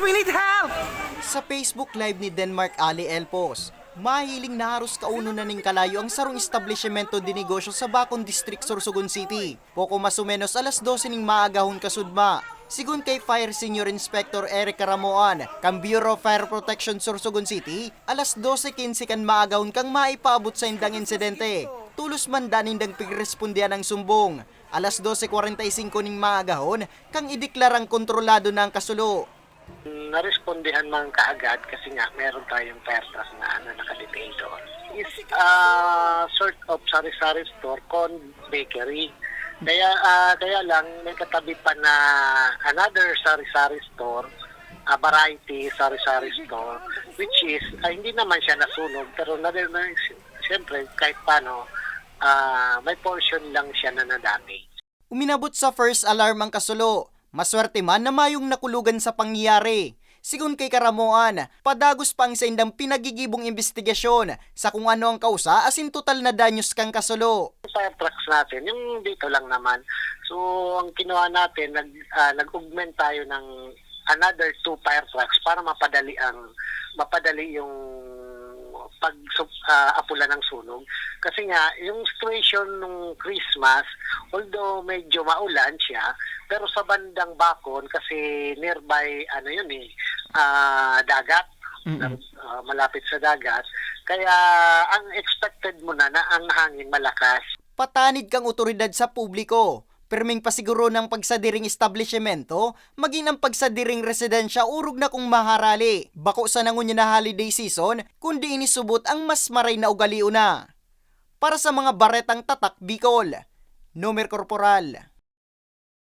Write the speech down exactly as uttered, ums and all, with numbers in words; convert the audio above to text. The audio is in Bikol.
We need help! Sa Facebook Live ni Denmark Ali Elpos, mahiling na haros kauno na ning kalayo ang sarong establishmento de negosyo sa Bacon District, Sorsogon City. Poko mas o menos alas dose ning maagahon kasudma. Sigon kay Fire Senior Inspector Eric Caramoan, kan Bureau of Fire Protection, Sorsogon City, alas dose quince kan maagahon kan maipaabot sa indang insidente. Tulos man danindang pigrespondihan ang sumbong. Alas dose kwarenta y singko ning maagahon, kang ideklarang kontrolado na ang kasulo. Narespondihan man kaagad kasi nga meron tayong fire truck na ano, nakadetail doon. Is uh, sort of sari-sari store con bakery. Kaya ah, kaya lang may katabi pa na another sari-sari store, a variety sari-sari store, which is ah, hindi naman siya nasunog pero na, na, siyempre kahit paano ah, may portion lang siya na na-damage. Uminabot sa first alarm ang kasulo. Maswerte man na mayong nakulugan sa pangyayari. Sigon kay Karamoan, padagos pa ang saindang pinagigibong imbestigasyon sa kung ano ang kausa asin total na danyos kan kasulo. Fire trucks natin, yung dito lang naman. So, ang kinuha natin, nag, ah, nag-augment tayo ng another two fire trucks para mapadali ang mapadali yung pag ah, apula ng sunog. Kasi nga, yung situation nung Christmas, although medyo maulan siya, pero sa bandang Bacon, kasi nearby, ano yun eh, ah, dagat, Mm-mm. ah, malapit sa dagat, kaya ang expected mo na na ang hangin malakas. Patanid kang otoridad sa publiko, pirming pasiguron ang pagsadiring establishmento, magin ang pagsadiring residensya orog na kung maharali. Bako sana ngunyan na holiday season, kundi inisubot ang mas maray na ugalion na. Para sa mga baretang tatak Bicol, Nomer Corporal.